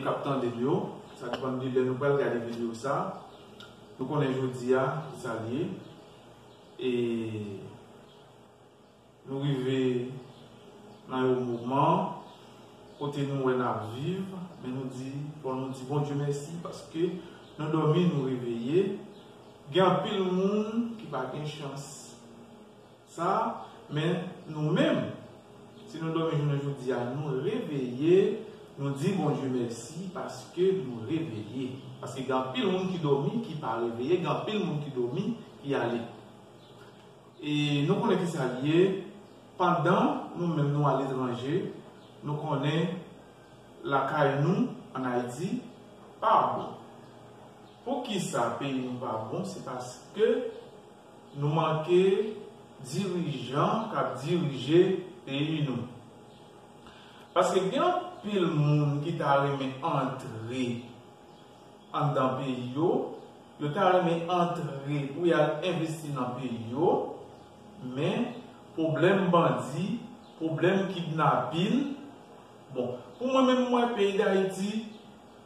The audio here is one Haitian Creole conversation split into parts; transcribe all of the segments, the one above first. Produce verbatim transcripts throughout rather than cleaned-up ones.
k ap tande m yo, sa depann de lè nou pral gade videyo sa. Nou konnen jodi a, ki sa l ye. E nou rive nan yon moman kote nou wè n ap viv, men nou di, fò nou di Bondye mèsi, paske nou dòmi, nou reveye. Gen anpil moun ki pa gen chans sa, men nou menm, si nou dòmi jounen jodi a, nou reveye, nou di Bondye mèsi paske nou reveye. Paske gen anpil moun ki dòmi, ki pa reveye, gen anpil moun ki dòmi, ki ale. E nou konnen ki sa l ye, pandan nou menm nou aletranje, nou konnen lakay nou ann Ayiti pa bon. Poukisa peyi nou pa bon? Se paske nou manke dirijan k ap dirije peyi nou. Paske gen anpil moun ki ta renmen antre anndan peyi yo, yo ta renmen antre pou y al envesti nan peyi yo, men pwoblèm bandi, pwoblèm kidnapin. Bon, pou mwen menm, mwen, peyi Dayiti,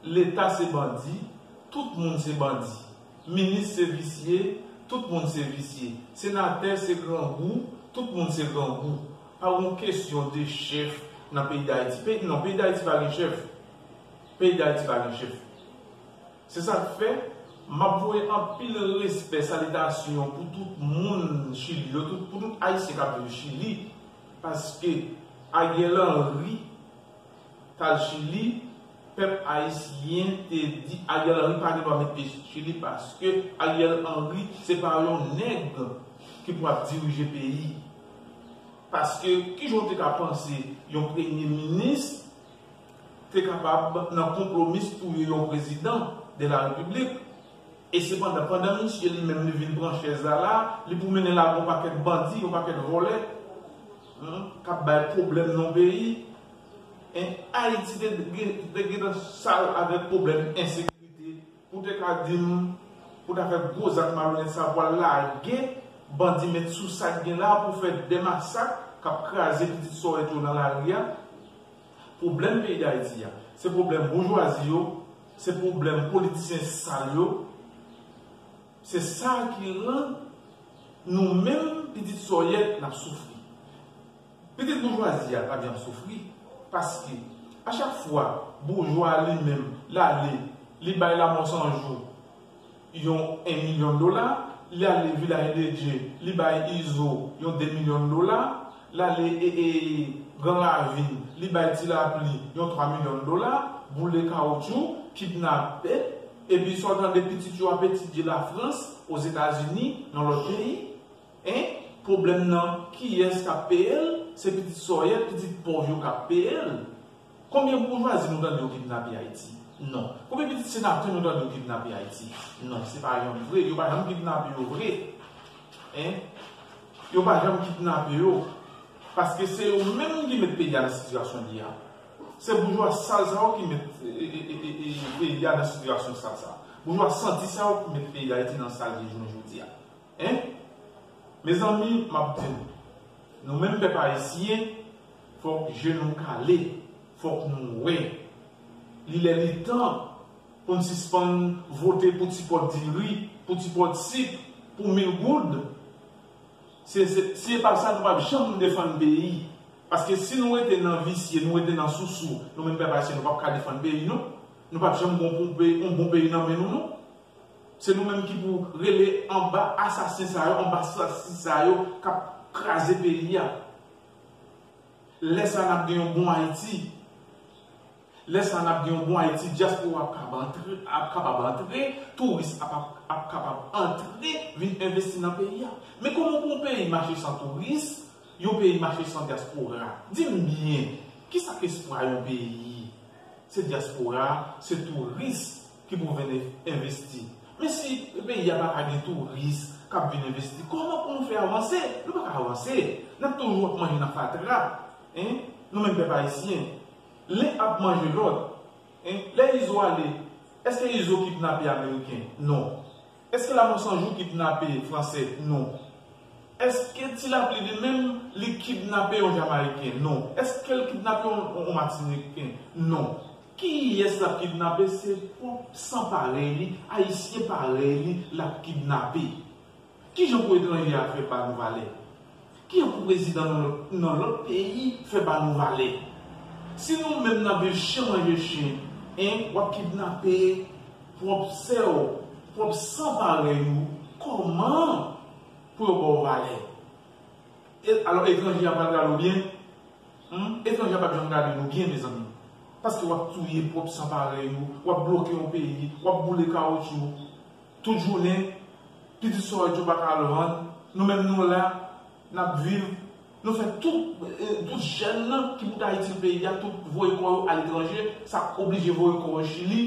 Leta se bandi, tout moun se bandi. Minis se visye, tout moun se visye. Senatè se grangou, tout moun se grangou. Pa yon kesyon de chèf nan peyi Dayiti. Peyi, non, peyi Dayiti pa gen chèf. Peyi Dayiti pa gen chèf. Se sa k fè, m ap voye anpil respè, salitasyon pou tout moun Chili yo, tout, pou tout Ayisyen k ap viv Chili, paske Ariel Henry t al Chili, pèp ayisyen te di Ariel Henry pa gen dwa met pye Chili paske Ariel Henry se pa yon nèg ki pou ap dirije peyi. Paske kijan w te ka panse yon premye minis te kapab nan konplomis touye yon prezidan de la repiblik? E sepandan, pandan misye li menm li vin pran chèz la la, li pou mennen lage yon pakèt bandi, yon pakèt vòlè, hmm, k ap bay pwoblèm nan peyi. En, Ayiti te, te gentan sal avèk pwoblèm ensekirite. Pou te ka di m, pou ta fè gwo zak malonèt sa pou al lage bandi met sou sa k gen la pou fè de masak k ap kraze pitit sòyèt yo nan lari a. Pwoblèm peyi Dayiti a, se pwoblèm boujwazi yo, se pwoblèm politisyen sal yo. Se sa ki rann nou menm pitit sòyèt n ap soufri. Pitit boujwazi a p ap janm soufri, paske a chak fwa boujwa li menm l ale, li bay Lamò Sanjou yon en milyon dola, li ale Vilaj de Dye, li bay Izo yon de milyon dola, l ale e, e, Gran Ravin, li bay Ti Lapli yon twa milyon dola, boule kawotchou, kidnape, epi sa w tande pitit yo ap etidye Lafrans, Ozetazini, nan lòt peyi. En, pwoblèm nan, kiyès k ap peye l? Se pitit sòyèt, pitit pòv yo k ap peye l. Konbyen boujwazi nou tande yo kidnape Ayiti? Non. Konbyen pitit senatè nou tande yo kidnape Ayiti? Non, se pa janm vre. Yo pa janm kidnape yo vre. En? Yo pa janm kidnape yo. Paske se yo menm ki met peyi a nan sitiyasyon li a. Se boujwa sal sa yo ki met, e, e, e, e, e, peyi a nan sitiyasyon sal sa. Boujwa santi sa yo ki met peyi Dayiti nan sal li jounen jodi a. En? Mezanmi, m ap di nou, nou menm pèp ayisyen, fòk je nou kale, fòk nou wè. Li lè li tan pou n sispann vote pou ti pòt diri, pou ti pòt sik, pou mil goud. Se, se, si se pa sa, nou p ap janm defann peyi. Paske si nou rete nan visye, nou rete nan sousou, nou menm pèp ayisyen, nou p ap ka defann peyi, non. Nou p ap janm gon bon peyi, yon bon peyi nan men nou, non. Se nou menm ki pou rele anba asasen sa yo, anba sasi sa yo k ap kraze peyi a. Lè sa a, n ap gen yon bon Ayiti. Lè sa a, n ap gen yon bon Ayiti, dyaspora ap kapab antre, ap kapab antre, touris ap, ap, ap kapab antre, vin envesti nan peyi a. Men kòman pou yon peyi mache san touris, yon peyi mache san dyaspora? Di m byen, kisa k espwa yon peyi? Se dyaspora, se touris ki pou vin envesti. Men si peyi a pa ka gen touris k ap vin envesti, kòman pou nou fè avanse? Nou pa ka avanse. N ap toujou ap manje nan fatra. En? Nou menm pèp ayisyen. Len ap manje lòt. En? Lè Izo ale, èske Izo kidnape Ameriken? Non. Èske Lamò Sanjou kidnape Fransè? Non. Èske Ti Lapli li menm, li kidnape yon Jamayiken? Non. Èske l kidnape yon, yon, yon Matiniken? Non. Kiyès l ap kidnape? Se pwòp san parèy li, ayisyen parèy li l ap kidnape. Kijan pou etranje a fè ba nou valè? Kijan pou prezidan nan lòt, nan lòt peyi fè ba nou valè? Si nou menm n ap viv chen manje chen, en, w ap kidnape pwòp sè w, pwòp san parèy ou, kòman pou yo ba w valè? E, alò, etranje a pral gade w byen? Hmm? Etranje a p ap janm gade nou byen, mezanmi. Paske w ap touye pwòp san parèy ou, w ap bloke yon peyi, w ap boule kawotchou. Tout jounen, pitit sòy yo pa ka al vann. Nou menm nou la, n ap viv. Nou fè tout, eh, tout jèn nan ki bout Ayiti peyi a, tout voye kò yo aletranje, sa oblije voye kò yo Chili.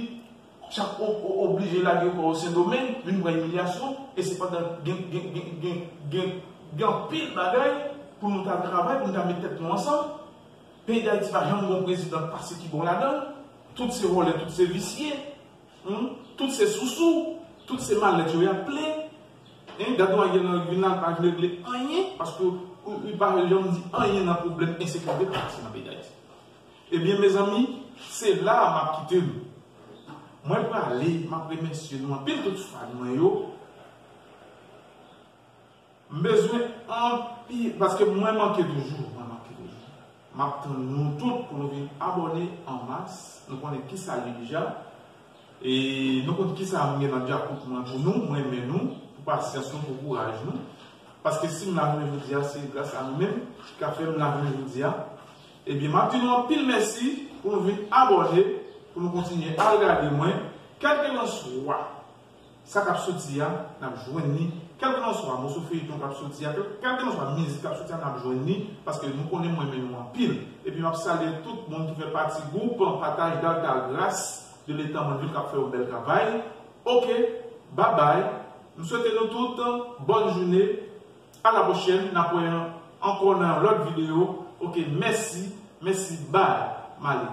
Chak o- o- oblije lage kò yo Sendomeng, vin pran imilyasyon, e se pandan gen, gen, gen, gen, gen, gen anpil bagay pou nou ta travay, pou nou ta met tèt nou ansanm. Peyi Dayiti pa janm gon prezidan k pase ki bon ladan l. Tout se vòlè, tout se visye, hmm? Tout se sousou, tout se malèt yo y ap plen. Hein? Gad yon Ariel Henry vin la, pa vle regle anyen, paske ou, ou pa janm di anyen nan pwoblèm ensekirite k ap pase nan peyi Dayiti. Ebyen, mezanmi, se la a m ap kite nou. Mwen prale, m ap remèsye nou anpil, tout fan mwen yo. M bezwen anpil, paske mwen manke toujou, mwen manke toujou. M ap tann nou tout pou nou vin abòne an mas. Nou konnen kisa li deja. E nou konn kisa m gen nan dyakout mwen pou nou, mwen renmen nou, pou pasyans nou, pou kouraj nou. Paske si m la jounen jodi a, se gras a nou menm ki ka fè m la jounen jodi a. Ebyen, m ap di nou anpil mèsi pou nou vin abòne, pou nou kontinye al gade mwen. Kèlkelanswa sa k ap soti a, n ap jwenn li. Kèlkelanswa moso feyton k ap soti a, kèl- kèlkelanswa mizik k ap soti a, n ap jwenn li. Paske nou konnen mwen renmen nou anpil. Epi m ap salye tout moun ki fè pati gwoup pataj Dalta Gras de Letan Mannvil k ap fè yon bèl travay. Ok, babay. M swete nou tout bòn jounen. A la pwochèn, n ap wè ankò nan yon lòt videyo. Ok, mèsi, mèsi, bay, m ale.